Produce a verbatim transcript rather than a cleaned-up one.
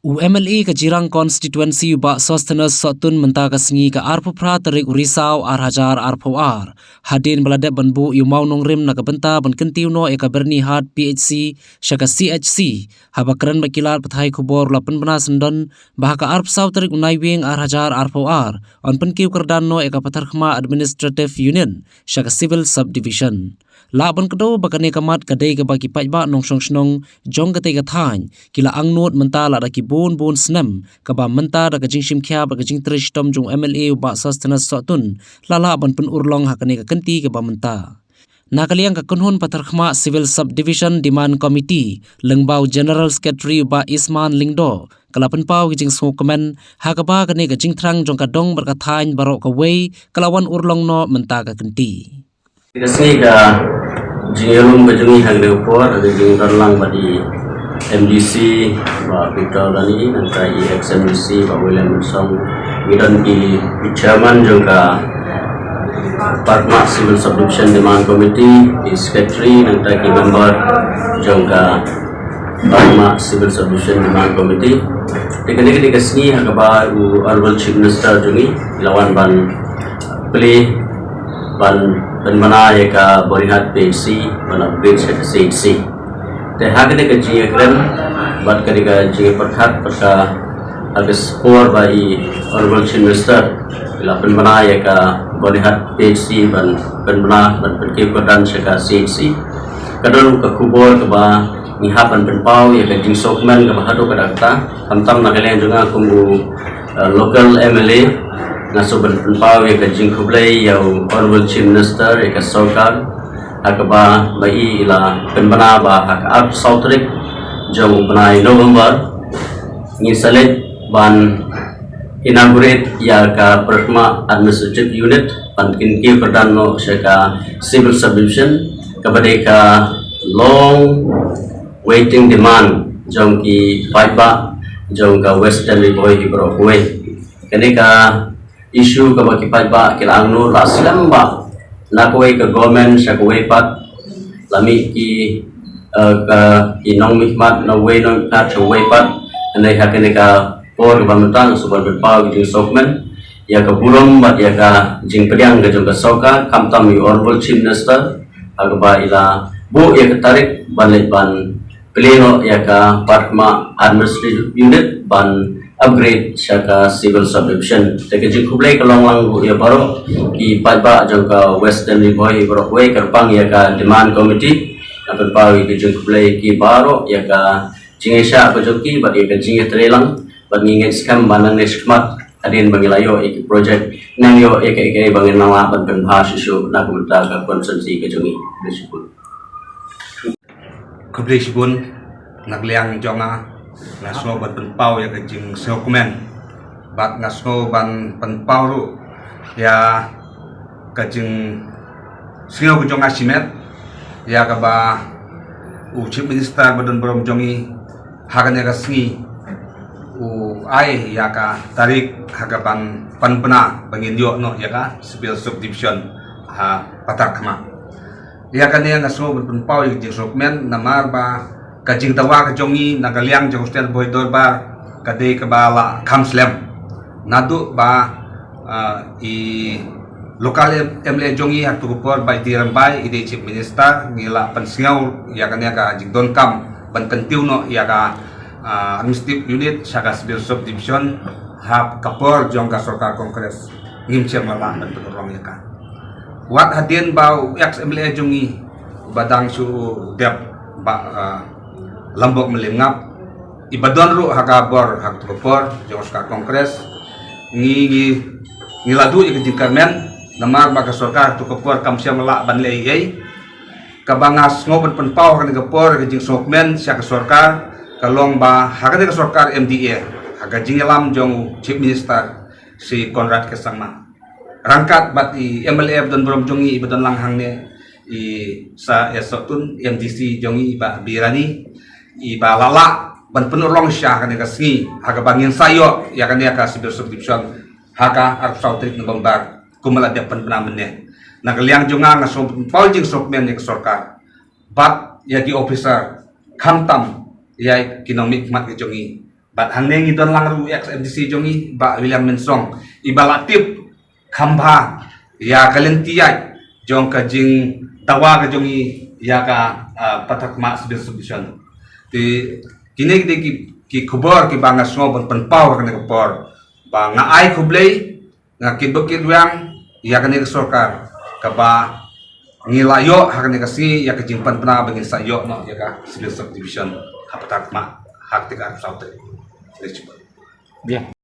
U M L A ka Jirang Constituency u Bah Sosthenes Sohtun mynta ka sngi ka arphew phra tarik u Risaw ar hajar arphew ar, hadien ba la dep ban buh ïa u mawnongrim na ka bynta ban kyntiew noh ïa ka Byrnihat P H C sha ka C H C, haba kren bad ki lad pathai khubor u la pynbna syndon ba ha ka arphew saw tarik u Naiwieng ar hajar arphew ar yn pynkiew kyrdan noh ïa ka Patharkhmah Administrative Unit sha ka Civil Subdivision. Lah ban kdew ba kane ka mat ka dei kaba ki paidbah nongshong shnong jong katei ka thaiñ ki la angnud mynta lada ki bun bun snem, kaba mynta da ka jingshim khia bad ka jingtrei shitom jong u M L A u Bah Sosthenes Sohtun la lah ban pynurlong ha kane ka kynti kaba mynta. Na ka liang ka kynhun Patharkhmah Civil Subdivision Demand Committee, lyngba u General Secretary u Bah Isman Lyngdoh, ka la pynpaw ka jingsngewkmen ha kaba kane ka jingthrang jong ka dong bad ka thaiñ baroh kawei ka la wan urlong noh mynta ka kynti. Ka sngi ka jingïalum ka jong ngi ha kane ka por, ka jingdon lang bad i M D C, Bah Peter Dani, nangta i ex M D C, Bah William Mynsong, ngi don ki, ki chairman jong ka Patharkhmah Civil Subdivision Demand Committee, i secretary, nangta ki member jong ka Patharkhmah Civil Subdivision Demand Committee. Te kane ka dei ka sngi ha kaba u Honorable Chief Minister jong ngi la wan ban plie ban pynbna ïa ka Byrnihat P H C ban upgrade sha ka C H C. Te ha kane ka jingïakren bad kane ka jingïapyrkhat bad ka, ha ka por ba i Honorable Chief Minister la pynbna ïa ka Byrnihat P H C ban pynbna ban pynkiew kyrdan sha ka C H C. Ka don ka khubor kaba ngi hap ban pynpaw ïa ka jingsngewkmen kaba haduh katta katta, khamtam na ka liang jong nga kum u, eh, local M L A, nga sngewbha ban pynpaw ïa ka jingkhublei ïa u Honorable Chief Minister, ïa ka sorkar, ha kaba ba i la pynbna ba ha ka arphew saw tarik jong u bnai November ngin sa leit ban inaugurate ïa ka Patharkhmah Administrative Unit ban kyntiew kyrdan noh sha ka Civil Subdivision, kaba dei ka long waiting demand jong ki paidbah jong ka Western Ri Bhoi hi baroh kawei. Kane ka issue kaba ki paidbah ki la angnud la slem bha na kawei ka government sha kawei pat, la mih ki, eh, ka, ki nongmihkhmat na uwei nongmihkhmat sha uwei pat. Hynrei ha kane ka por kaba mynta nga sngewbha ban pynpaw ka jingsngewkmen ïa ka burom bad ïa ka jingpdiang ka jong ka sorkar, khamtam ïa u Honorable Chief Minister ha kaba i la buh ïa ka tarik ban leit ban plie noh ïa ka Patharkhmah Administrative Unit ban upgrade sha ka Civil Subdivision. Te ka jingkhublei ka long lang ruh ïa baroh ki paidbah jong ka Western Ri Bhoi baroh kawei, kyrpang ïa ka Demand Committee, nga pynpaw ïa ka jingkhublei ki baroh ïa ka jingïaishah ka jong ki bad ïa ka jingïatreilang, bad ngi ngeit skhem ba nangne shakhmat hadien ba ngi la ïoh ïa ki project, nang ïoh ïa kaei kaei ba ngin nang lah ban pynbha shuh shuh na ka bynta ka constituency ka jong ngi. Khublei shibun. Khublei shibun. Na ka liang jong nga, nga sngew ban pynpaw ïa ka jingsngewkmen bad nga sngew ban pynpaw ruh ïa ka jingsngew ka jong nga shimet ïa kaba u Chief Minister ba don burom jong ngi ha kane ka sngi u ai ïa ka tarik ha kaban pynbna ba ngin ïoh noh ïa ka Civil Subdivision ha Patharkhmah. Ïa kane nga sngew ban pynpaw ïa ka jingsngewkmen namar ba ka jingdawa ka jong ngi na ka liang jong u Western Ri Bhoi Dorbar ka dei kaba la kham slem. Naduh ba, ah, i local M-, M L A jong ngi ha kato ka por, Bah T Rymbai, i dei Chief Minister, ngi la pynsngew ïa kane ka jingdonkam ban kyntiew noh ïa ka, ah, administrative unit sha ka Civil Subdivision ha ka por jong ka sorkar Congress. Ngim shym la lah ban pynurlong ïa ka. Wat hadien ba u ex M L A jong ngi ba dang shu dep, Bah, ah, Lambok Mylliemngap, i ba don ruh ha ka bor ha kato ka por jong ka sorkar Congress, ngi, ngi, ngi la duh ïa ka jingkyrmen namar ba ka sorkar ha kato ka por kam shym la lah ban leh ei ei. Kaba nga sngew ban pynpaw ha kane ka por ka jingsngewkmen sha ka sorkar ka long ba ha kane ka sorkar M D A, ha ka jingïalam jong u Chief Minister Shri Conrad K Sangma, ryngkat bad i M L A ba don burom jong ngi i ba don lang hangne, i Sir S Sohtun, M D C jong ngi i Bah B Rani, i ba la lah ban pynurlong sha kane ka sngi ha kaba ngin sa ïoh ïa kane ka Civil Subdivision ha ka arphew saw tarik November kumba la dep pynbna mynne. Na ka liang jong nga, nga sngew pynpaw jingsngewkmen ïa ka sorkar bad ïa ki officer, khamtam ïa ki nongmihkhmat ka jong ngi Bad hangne ngi don lang ruh ïa ka M D C jong ngi, Bah William Mensong, iba la tip kham bha ïa ka lynti ïaid jong ka jingdawa ka jong ngi ïa ka, ah, Patharkhmah Civil Subdivision. Te kine ki dei ki, ki khubor kiba nga sngew ban pynpaw ha kane ka por, ba nga ai khublei, nga kyrpad kyrdoh ïa kane ka sorkar kaba ngi la ïoh ha kane ka sngi ïa ka jingpynpaw ba ngin sa ïoh noh ïa ka Civil Subdivision ha Patharkhmah ha ka arphew saw tarik. Khublei shibun.